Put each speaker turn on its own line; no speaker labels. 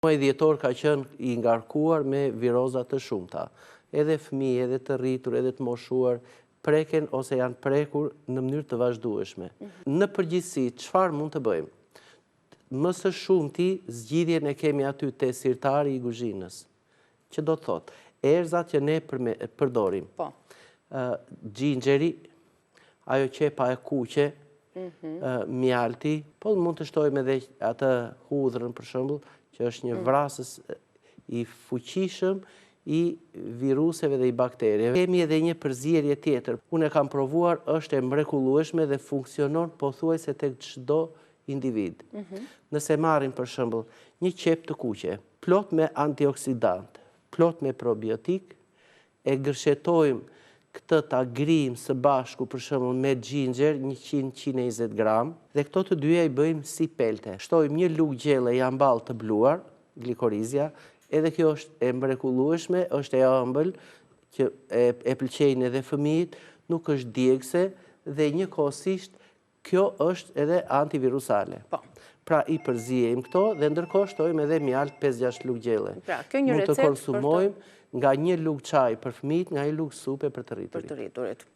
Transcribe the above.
Muaji dhjetor ka qenë i ngarkuar me viroza të shumta. Edhe fëmijë, edhe të rritur, edhe të moshuar preken ose janë prekur në mënyrë të vazhdueshme. Në përgjithësi, çfarë mund të bëjmë? Më së shumti zgjidhjen e kemi aty te sirtari i kuzhinës. Që do të thotë, erëzat që ne përdorim.
Po.
Xhinxheri, ajo qepa e kuqe, mhm. mjalti, po mund të shtojmë edhe atë hudhrën për shembull, që është një mm. vrasës i fuqishëm i viruseve dhe i bakterieve. Kemi edhe një përzierje tjetër. Unë e kam provuar, është e mrekullueshme dhe funksionon pothuajse tek çdo individ. Mhm. Nëse marrim për shembull një qepë të kuqe, plot me antioksidantë, plot me probiotikë, E gërshetojmë këtë ta grijmë së bashku për shembull me xhinxher 100 120 gram dhe këto të dyja i bëjmë si pelte. Shtojmë një lugë gjelle jamball të bluar, glikorizja, edhe kjo është e mrekullueshme, është e ëmbël që e, e pëlqejnë edhe fëmijët, nuk është djegëse dhe njëkohësisht Kjo është edhe antivirusale.
Po.
Pra i përziejmë këto dhe ndërkohë shtojmë edhe mjaltë 5-6 lugë
gjelle. Pra, kjo një
recetë Mund të konsumojmë nga një lugë çaj për fëmijët, nga një lugë supe për të
rriturit. Për të rriturit.